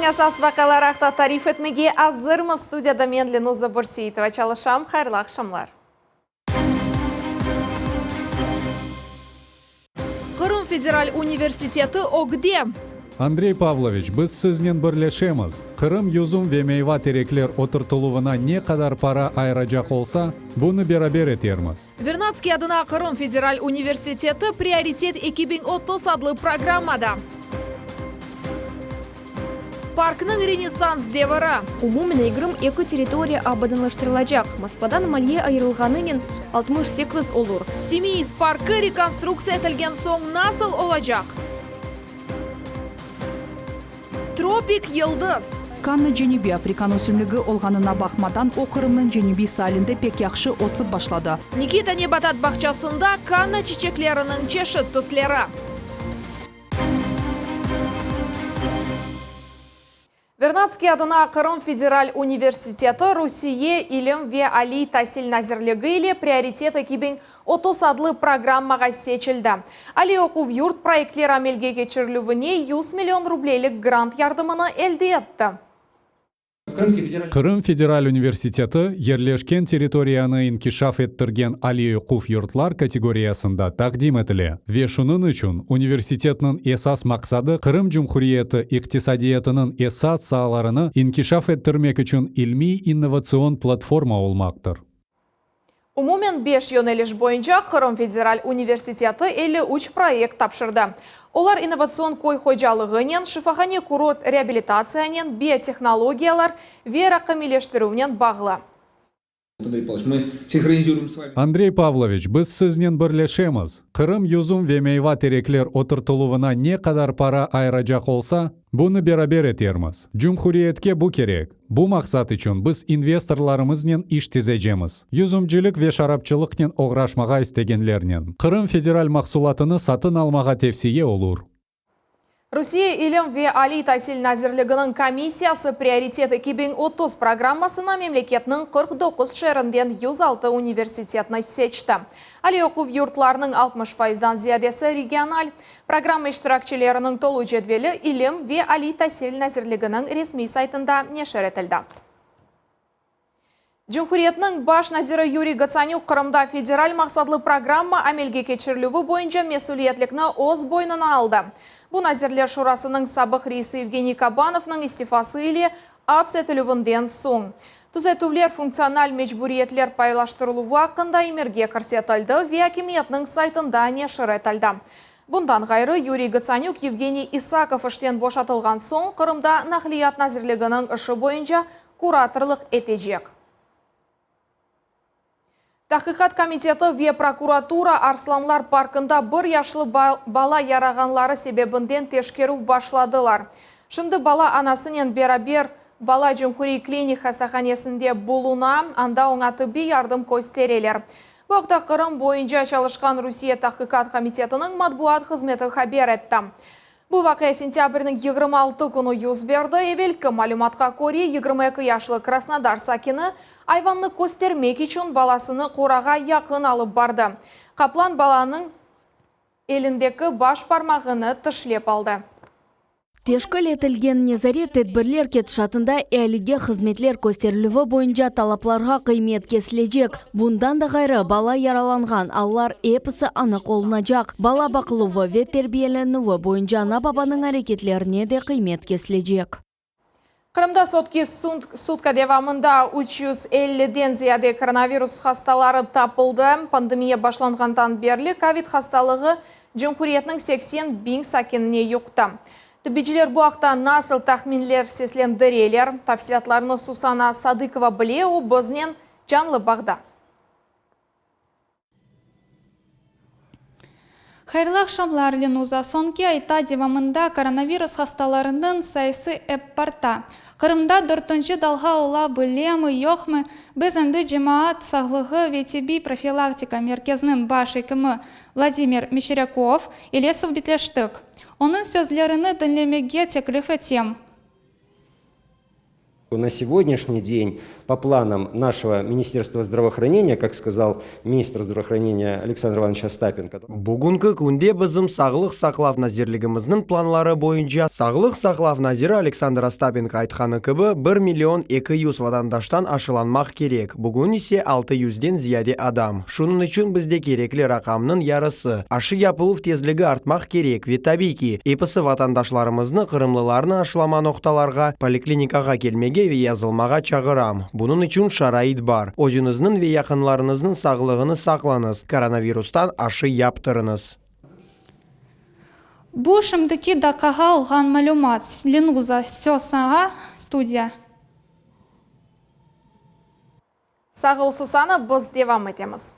Künniñ esas vaqiaları aqta tarif etmege azırmız. Studiyada men, Lenuza Börseitova, çalışam. Hayırlı aqşamlar. Qırım federal universiteti ögde! Andrey Pavloviç, biz siznen birleşemiz. Qırım yüzüm ve meyva terekler oturtıluvına ne qadar para ayıracaq olsa, bunı beraber etermiz. Vernadskiy adına Qırım federal universiteti Prioritet 2030 adlı programmada. Parknıñ renessans deviri. Umumen 22 territoriya abadanlaştırılacaq, Moskvadan maliye ayırılğanınen 68 olur. Simeiz parkı rekonstruktsiya etilgen soñ nasıl olacaq? Tropik yıldız. Kanna cenübiy afrikan ösümligi olğanına baqmadan, o Qırımnıñ cenübiy saalinde pek yahşı ösip başladı. Nikita nebatat bağçasında kanna çiçekleriniñ çeşit tüsleri. Vernadskiy adına Qırım federal universiteti Rusiye ilim ve aliy tasil nazirligi ile Prioritet 2030 adlı programmağa seçildi. Aliy oquv yurt proyektler amelge keçirilüvine 100 million rublelik grant yardımını elde etti. Qırım federal universiteti, yerleşken territoriyanı inkişaf ettirgen aliy oquv yurtlar kategoriyasında taqdim etile ve şunıñ içün universitetniñ esas maqsadı Qırım Cumhuriyeti iqtisadiyatınıñ esas saalarını inkişaf ettirmek içün ilmiy-innovatsion platforma olmaqtır. Umumen beş yöneliş boyunca Qırım federal universiteti 53 proyekt tapşırdı. Olar innovatsion köy hocalığınen, şifahane-kurort reabilitatsiyanen, biotehnologiyalar ve raqamiyleştirüvnen bağlı. Andrey Pavloviç, biz siznen birleşemiz. Qırım yüzüm ve meyva terekler oturtıluvına ne qadar para ayıracaq olsa, bunı beraber etermiz. Cumhuriyetke bu kerek. Bu maqsat içün biz investorlarımıznen iş tizecemiz, yüzümcilik ve şarapçılıqnen oğraşmağa istegenlernen. Qırım federal mahsulatını satın almağa tevsiye olur. Rusiye ilim ve aliy tasil nazirliginiñ komissiyası Prioritet 2030 programmasına memleketniñ 49 şeerinden 106 universitetni seçti. Aliy oquv yurtlarınıñ 60 faizdan ziyadesi regional. Programma iştirakçileriniñ tolu cedveli İlim ve aliy tasil nazirliginiñ resmiy saytında neşir etildi. Cumhuriyetniñ baş naziri Yuriy Gotsanük Qırımda federal maqsatlı programma amelge keçirilüvi boyunca mesüliyetlikni öz boynuna aldı. Bu Nazirler Şurasınıñ sabıq reisi Yevgeniy Kabanovnıñ istifası ile aps etilüvinden soñ. Tüzetüvler funktsional mecburiyetler paylaştırıluvı aqqında emirge kirsetildi ve akimiyetniñ saytında neşir etildi. Bundan ğayrı, Yuriy Gotsanük Yevgeniy İsakov işten boşatılğan soñ Qırımda Naqliyat nazirliginiñ işi boyunca kuratorlıq etecek. Tahqiqat komiteti ve prokuratura Arslanlar parkında bir yaşlı bala yarağanları sebebinden teşkerüv başladılar. Şimdi bala anasınen beraber Bala cumhuriy klinik hastahanesinde buluna, anda oña tıbbiy yardım köstereler. Bu aqta Qırım boyunca çalışqan Rusiye Tahqiqat komitetiniñ matbuat hızmeti haber etti. Bu vaqia sentâbrniñ 26 künü yüz berdi. Evelki malümatqa köre, 22 yaşlı Krasnodar sakini ayvannı köstermek içün balasını qorağa yaqın alıp bardı. Qaplan balanıñ elindeki baş parmağını tişlep aldı. Teşkil etilgen nezaret tedbirler ketişatında ealige hızmetler kösterilüvi boyunca talaplarğa qıymet kesilecek. Bundan da ğayrı, bala yaralanğan allar episi anıq olunacaq. Bala baqıluvı ve terbiyelenüvi boyunca ana-babanıñ areketlerine de qıymet kesilecek. Qırımda sotki sutka devamında 350-den ziyade koronavirus hastaları tapıldı. Pandemiya başlanğandan berli kovid hastalığı cumhuriyetniñ 80 biñ sakinine yuqtı. Tibbiyciler bu aqta nasıl tahminler seslendireler? Tafsilâtlarnı Susana Sadıkova bile, o biznen canlı bağda. Hayırlı aqşamlar, Lenuza. Soñki ayta devamında koronavirus hastalarınıñ sayısı ep arta. Qırımda dörtünci dalğa ola bilemi, yoqmı, biz endi Cemaat sağlığı ve tibbiy profilaktika merkeziniñ baş ekimi Vladimir Meşçerâkov ile suhbetleştik. Onıñ sözlerini diñlemege teklif etem. На сегодняшний день по планам нашего Министерства здравоохранения, как сказал министр здравоохранения Александр Иванович Остапенко, Bugünki künde bizim Sağlıq saqlav nazirligimizniñ planları boyunca Sağlıq saqlav naziri Aleksandr Ostapenko aytqanı kibi, bir million 200 vatandaştan aşılanmaq kerek, bugün ise 600-den ziyade adam. Şunıñ içün bizde kerekli raqamnıñ yarısı. Aşı yapıluv tezligi artmaq kerek ve, tabiy ki, episi vatandaşlarımıznı, qırımlılarnı aşılama noqtalarğa, poliklinikağa kelmege ve yazılmağa çağıram. Bunıñ içün şarait bar. Özüñizniñ ve yaqınlarıñıznıñ sağlığını saqlañız, koronavirustan aşı yaptırıñız. Bu şimdiki daqqağa olğan malümat. Lenuza, söz saña, studiya. Sağ ol, Susana, biz devam etemiz.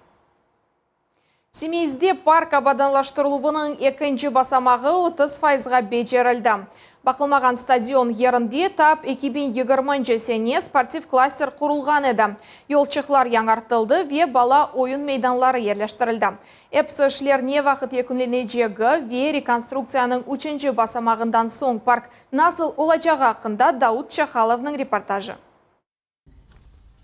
Simeizde park abadanlaştırıluvınıñ ekinci basamağı 30 fayızğa becerildi. Baqılmağan stadion yerinde tap 2020 sene sportiv klaster qurulğan edi. Yolçıqlar yañartıldı ve bala oyun meydanları yerleştirildi. Episi işler ne vaqıt yekünlenecegi ve rekonstruktsiyanıñ üçünci basamağından soñ park nasıl olacağı aqqında Daud Çahalovnıñ reportajı.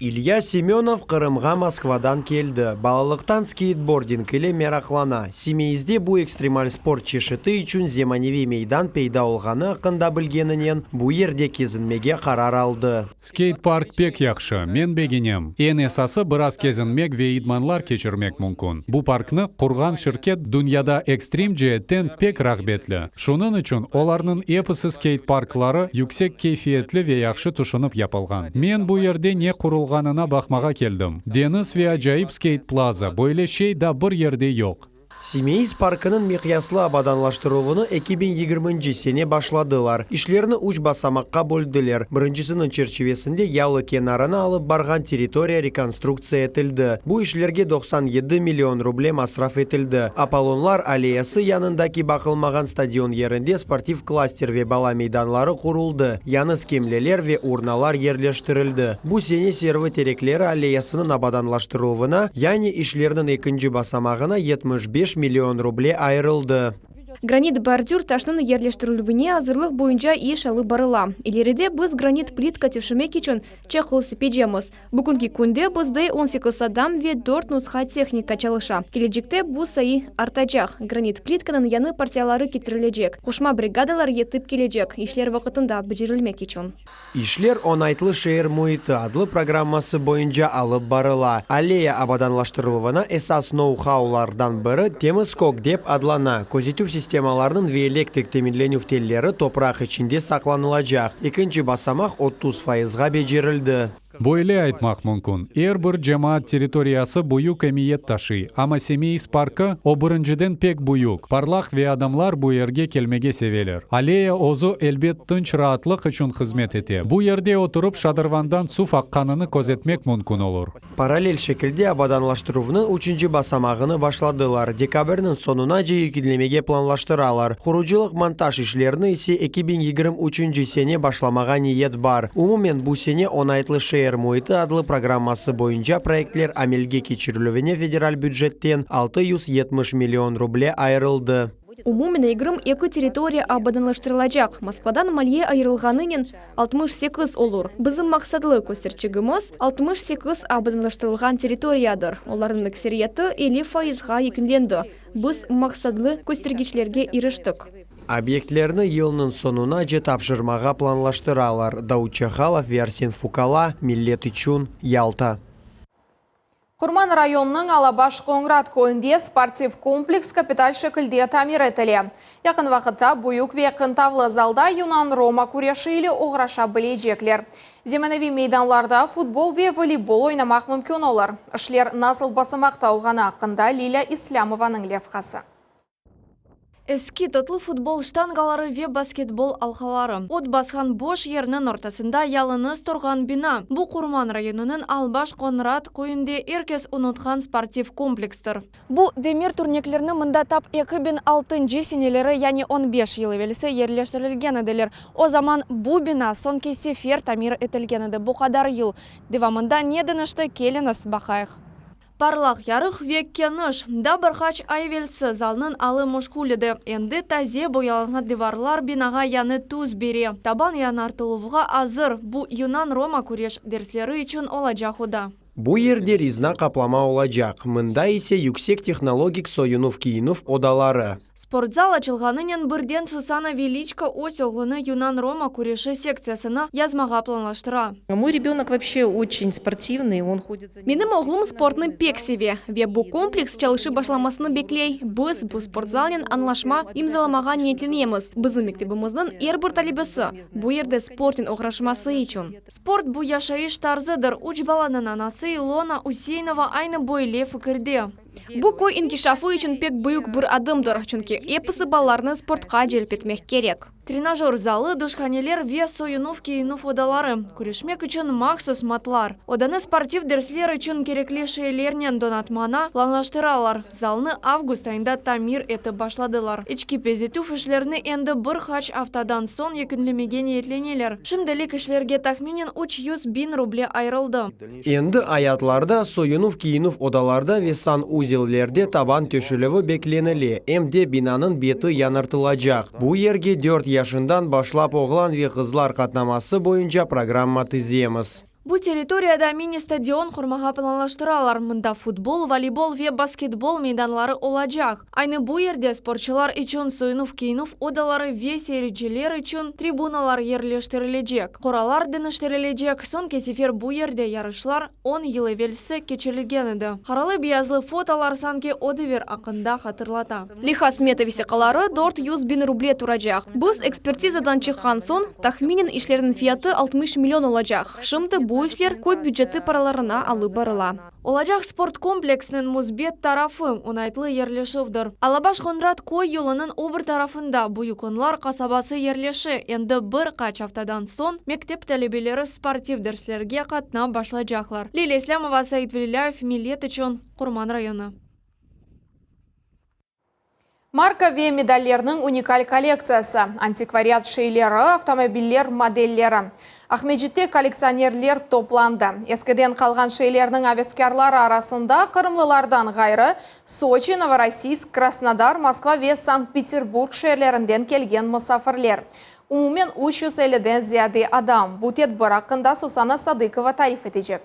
İlya Semönov Qırımğa Moskvadan keldi. Balalıqtan skeytbording ile meraqlana. Simeizde bu ekstremal sport çeşiti içün zemaneviy meydan peyda olğanı aqqında bilgeninen, bu yerde kezinmege qarar aldı. Skeyt park pek yahşı, men begenem. Eñ esası biraz kezinmek ve idmanlar keçirmek mümkün. Bu parknı qurğan şirket dünyada ekstrem ceetten pek rağbetli. Şunıñ içün olarnıñ episi skeyt parkları yüksek keyfiyetli ve yahşı tüşünip yapılğan. Men bu yerde ne qurulğanına baqmağa keldim. Deñiz ve acayip skeyt plaza, böyle şey da bir yerde yoq. Simeiz parkınıñ miqyaslı abadanlaştırıluvını 2020 sene başladılar. İşlerni üç basamaqqa böldüler. Birincisiniñ çerçivesinde yalı kenarına alıp barğan territoriya rekonstruktsiya etildi. Bu işlerge 97 million ruble masraf etildi. Apollonlar alleyası yanındaki baqılmağan stadion yerinde sportiv klaster ve bala meydanları quruldı, yañı skemleler ve urnalar yerleştirildi. Bu sene servi terekleri alleyasınıñ abadanlaştırıluvına, yani işlerniñ ekinci basamağına 75 million ruble ayırıldı. Granit bordür taşnıñ yerleştirilüvine azırlıq boyunca iş alıp barıla. İleride biz granit plitka töşemek içün çaqıl sepecemiz. Bugünki künde bizde 18 adam ve dört nusha tehnika çalışa. Kelecekte bu sayı artacaq. Granit plitkanıñ yañı partiyaları ketirilecek. Qoşma brigadalar yetip kelecek, işler vaqıtında becerilmek içün. İşler Oñaytlı şeer müiti adlı programması boyunca alıp barıla. Alleya abadanlaştırıluvına esas nou-haulardan biri Temiz kök dep adlana. Közetüv sistemalarınıñ ve elektrik teminlenüv telleri topraq içinde saqlanılacaq. Ekinci basamaq 30 fayızğa becerildi. Böyle aytmaq mümkün, er bir cemaat territoriyası büyük emiyet taşıy, amma Simeiz parkı, o birinciden pek büyük, parlaq ve adamlar bu yerge kelmege seveler. Alleya özü, elbet, tınç raatlıq içün hızmet ete. Bu yerde oturıp şadırvandan suv aqqanını közetmek mümkün olur. Parallel şekilde abadanlaştıruvnıñ üçünci basamağını başladılar, dekabrniñ soñunace yekünlemege planlaştıralar. Qurucılıq-montaj işlerini ise 2023 sene başlamağa niyet bar. Umumen bu sene Oñaytlı şeer müiti adlı programması boyunca proyektler amelge keçirilüvine federal bücetten 670 million ruble ayırıldı. Umumen 22 territoriya abadanlaştırılacaq. Moskvadan maliye ayırılğanınen 68 olur. Bizim maqsatlı kösterçigimiz 68 abadanlaştırılğan territoriyadır. Olarnıñ ekseriyeti 50 fayızğa yekünlendi. Biz maqsatlı köstergiçlerge iriştik. Obyektlerni yılnıñ soñunace tapşırmağa planlaştıralar. Daud Çahalov ve Arsen Fukala, Millet içün, Yalta. Qurman rayonınıñ Alabaş Qoñrat köyünde sportiv kompleks kapital şekilde tamir etile. Yaqın vaqıtta büyük ve qıntavlı zalda yunan-roma küreşi ile oğraşa bilecekler. Zemaneviy meydanlarda futbol ve voleybol oynamaq mümkün olur. İşler nasıl basamaqta olğanı aqqında Lilâ İslâmovanıñ levhası. Eski totlu futbol ştangaları ve basketbol alqaları. Ot basqan boş yerniñ ortasında yalıñız turğan bina. Bu Qurman rayonınıñ Albaş Qoñrat köyünde er kes unutqan sportiv komplekstir. Bu demir turniklerni mında tap 2006 seneleri, yani 15 yıl evelsi yerleştirilgen ediler. O zaman bu bina soñki sefer tamir etilgen edi. Bu qadar yıl devamında ne deñişti, keliñiz baqayıq. Parlaq, yarıq ve keniş. Daa bir qaç ay evelsi zalnıñ alı müşkül edi. Endi taze boyalanğan divarlar binağa yañı tüs bere. Taban yañartıluvğa azır. Bu yunan-roma küreş dersleri içün olacaq oda. Bu yerde rizna qaplama olacaq, mında ise yüksek tehnologik soyunuv-kiyinüv odaları. Sportzal açılğanınen birden Susanna Veliçko öz oğlunı yunan-roma küreşi sektsiyasına yazmağa planlaştıra. Moy rebenok voobşe oçen sportivnıy, on hodit. Menim oğlum sportnı pek seve ve bu kompleks çalışıp başlamasını bekley. Biz bu sportzalnen añlaşma imzalamağa niyetlenemiz, bizim mektebimizniñ er bir talebesi bu yerde sportnen oğraşması içün. Sport, bu yaşayış tarzıdır. Üç balanıñ anası İlona Üseinova aynı böyle fikirde. Bu köy inkişafı içün pek büyük bir adımdır, çünki episi balalarnı sportqa celp etmek kerek. Trenajör zalı, duşhaneler ve soyunuv-kiyinüv odaları, küreşmek içün mahsus matlar. Odanı sportiv dersler içün kerekli şeylernen donatmana planlaştıralar. Zalnı avgust ayında tamir etip başladılar. İçki bezetüv işlerini endi bir qaç aftadan soñ yekünlemege niyetleneler. Şimdilik işlerge tahminen 300 biñ ruble ayırıldı. Endi ayatlarda, soyunuv-kiyinüv odalarda ve san-uzellerde taban töşelüvi beklenile, em de binanıñ beti yañartılacaq. Bu yerge 4 yaşından başlap oğlan ve qızlar qatnaması boyunca programma tizemiz. Bu territoriyada mini-stadion qurmağa planlaştıralar. Mında futbol, voleybol ve basketbol meydanları olacaq. Aynı bu yerde sportçular içün soyunuv-kiyinüv odaları ve seyirciler içün tribunalar yerleştirilecek. Qoralar deñiştirilecek. Soñki sefer bu yerde yarışlar 10 yıl evelsi keçirilgen edi. Qaralı-beyazlı fotolar sanki o devir aqqında hatırlata. Leyha smeta vesiqaları 400 biñ ruble turacaq. Biz ekspertizadan çıqqan soñ, tahminen işlerniñ fiyatı 60 million olacaq. Şimdi bu işler köy büceti paralarına alıp barıla. Olacaq sport kompleksiniñ müsbet tarafı oñaytlı yerleşüvdir. Alabaş Qoñrat köy yolunıñ o bir tarafında Büyük Onlar qasabası yerleşe. Endi bir qaç aftadan soñ mektep talebeleri sportiv derslerge qatnap başlaycaqlar. Lilâ İslâmova, Said Velilâyev, Millet içün, Qurman rayonı. Marka ve medallerniñ unikal kollektsiyası, antikvariat şeyleri, avtomobiller modelleri. Aqmescitte kollektsionerler toplandı. Eskiden qalğan şeylerniñ aveskârları arasında qırımlılardan ğayrı, Soçi, Novorossiysk, Krasnodar, Moskva ve Sankt-Peterburg şeerlerinden kelgen musafirler. Umumen 350-den ziyade adam. Bu tedbir aqqında Susana Sadıkova tarif etecek.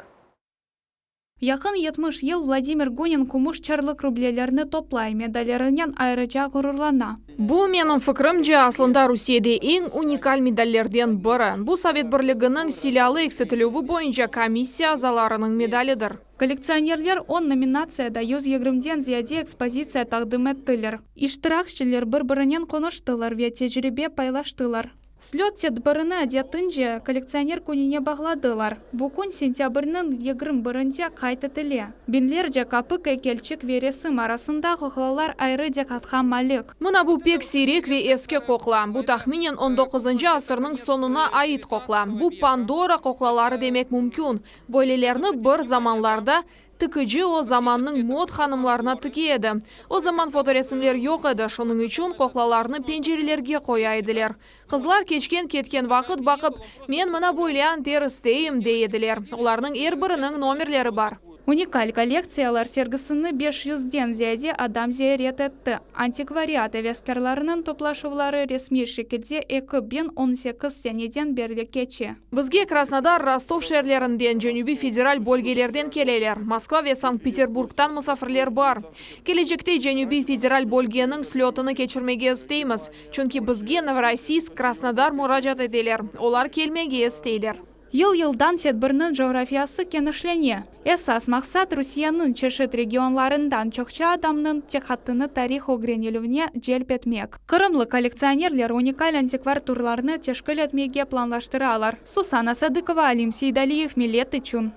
Yaqın 70 yıl Vladimir Gunin kümüş çarlıq rublelerni toplay, medallerinen ayrıca ğururlana. Bu, menim fikrimce, aslında Rusiyede eñ unikal medallerden biri. Bu Sovet Birliginiñ silâlı eksiltilüvi boyunca komissiya azalarınıñ medalidir. Kollektsionerler 10 nominatsiyada 120-den ziyade ekspozitsiya taqdim ettiler. İştirakçiler bir-birinen qonuştılar ve tecribe paylaştılar. Slöt tedbirini adetince kollektsioner kününe bağladılar. Bu kün sentâbrniñ 21-nde qayd etile. Biñlerce kapik, eykelçik ve resim arasında qoqlalar ayrı diqqatqa malik. Mına bu pek siyrek ve eski qoqla. Bu tahminen 19-ncı asırnıñ soñuna ait qoqla. Bu Pandora qoqlaları demek mümkün. Böylelerni bir zamanlarda tikici o zamannıñ mot hanımlarına tike edi. O zaman fotoresimler yoq edi, şunıñ içün qoqlalarnı pencerelerge qoya ediler. Qızlar keçken-ketken vaqıt baqıp, men mına böyle anter isteyim, dey ediler. Olarnıñ er biriniñ nomerleri bar. Unikal kollektsiyalar sergisini 500-den ziyade adam ziyaret etti. Antikvariat aveskârlarınıñ toplaşuvları resmiy şekilde 2018 seneden berli keçe. Bizge Krasnodar, Rostov şeerlerinden, Cenübiy federal bölgelerden keleler. Moskva ve Sankt-Peterburgtan musafirler bar. Kelecekte Cenübiy federal bölgeniñ slötını keçirmege isteymiz. Çünki bizge Novorossiysk, Krasnodar muracaat eteler. Olar kelmege isteyler. Yıl-yıldan tedbirniñ coğrafiyası kenişlene. Esas maqsat Rusiyeniñ çeşit regionlarından çoqça adamnıñ diqqatını tarih ögrenilüvine celp etmek. Qırımlı kollektsionerler unikal antikvar turlarnı teşkil etmege planlaştıralar. Susana Sadıkova, Alim Seydaliyev, Millet içün.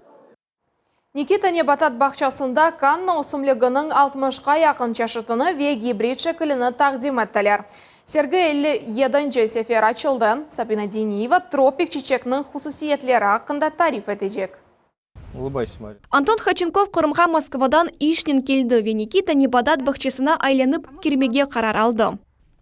Nikita nebatat bağçasında kanna ösümliginiñ 60-qa yaqın çeşitini ve gibrid şeklini taqdim ettiler. Sergi 57-nci sefer açıldı. Sabina Diniyeva tropik çiçekniñ hususiyetleri aqqında tarif etecek. Улыбайся, Мария. Anton Haçenkov Qırımğa Moskvadan işnen keldi ve Nikita nebatat bağçasına aylanıp kirmege qarar aldı.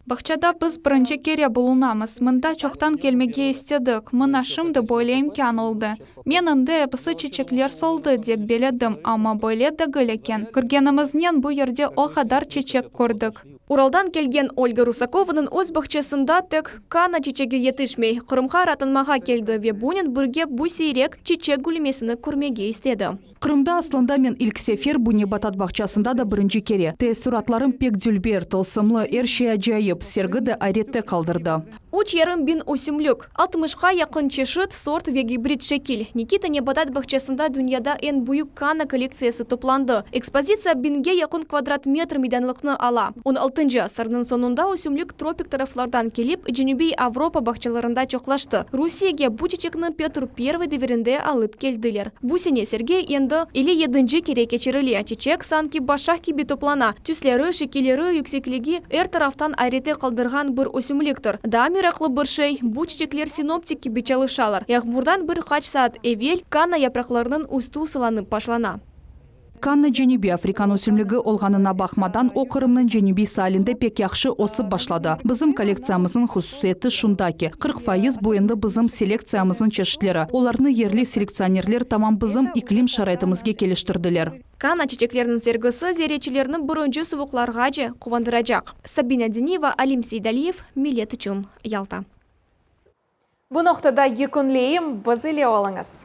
Bağçada biz birinci kere bulunamız. Mında çoqtan kelmege istedik. Mına şimdi böyle imkân oldı. Men endi episi çiçekler soldı, dep belledim, amma böyle degil eken. Kirgenimiznen bu yerde o qadar çiçek kördik. Uraldan kelgen Olga Rusakovanıñ öz bağçasında tek kanna çiçegi yetişmey. Qırımğa raatlanmağa keldi ve bunen birge bu siyrek çiçek gülmesini körmege istedi. Qırımda aslında men ilk sefer, bu nebatat bağçasında da birinci kere. Teessuratlarım pek dülber, tılsımlı, er şey acayip, sergi de ayrette qaldırdı. Üç yarım biñ ösümlik, altmışqa yaqın çeşit, sort ve gibrid şekil. Nikita nebatat bağçasında dünyada eñ büyük kanna kollektsiyası toplandı. Ekspozitsiya biñge yaqın kvadrat metr meydanlıqnı ala. On altıncı asırnıñ soñunda ösümlik tropik taraflardan kelip, Cenübiy Avropa bağçalarında çoqlaştı. Rusiyege bu çiçekni Petr Pervıy devirinde alıp keldiler. Bu sene sergi endi 57-nci kere keçirile. Çiçek sanki başaq kibi toplana. Tüsleri, şekilleri, yüksekligi er taraftan ayrette qaldırğan bir ösümliktir. Daa meraqlı bir şey, bu çiçekler sinoptik kibi çalışalar. Yağmurdan bir qaç saat evel kanna yapraqlarınıñ üstü sılanıp başlana. Kanna Cenübiy Afrikan ösümligi olğanına baqmadan, o Qırımnıñ cenübiy saalinde pek yahşı ösip başladı. Bizim kollektsiyamıznıñ hususiyeti şunda ki, 40% bu endi bizim selektsiyamıznıñ çeşitleri. Olarnı yerli selektsionerler tamam bizim iklim şaraitimizge keliştirdiler. Kanna çiçekleriniñ sergisi ziyaretçilerni birinci suvuqlarğace quvandıracaq. Sabina Diniyeva, Alim Seydaliyev, Millet içün, Yalta. Bu noqtada yekünleyim, biz ile oluñız.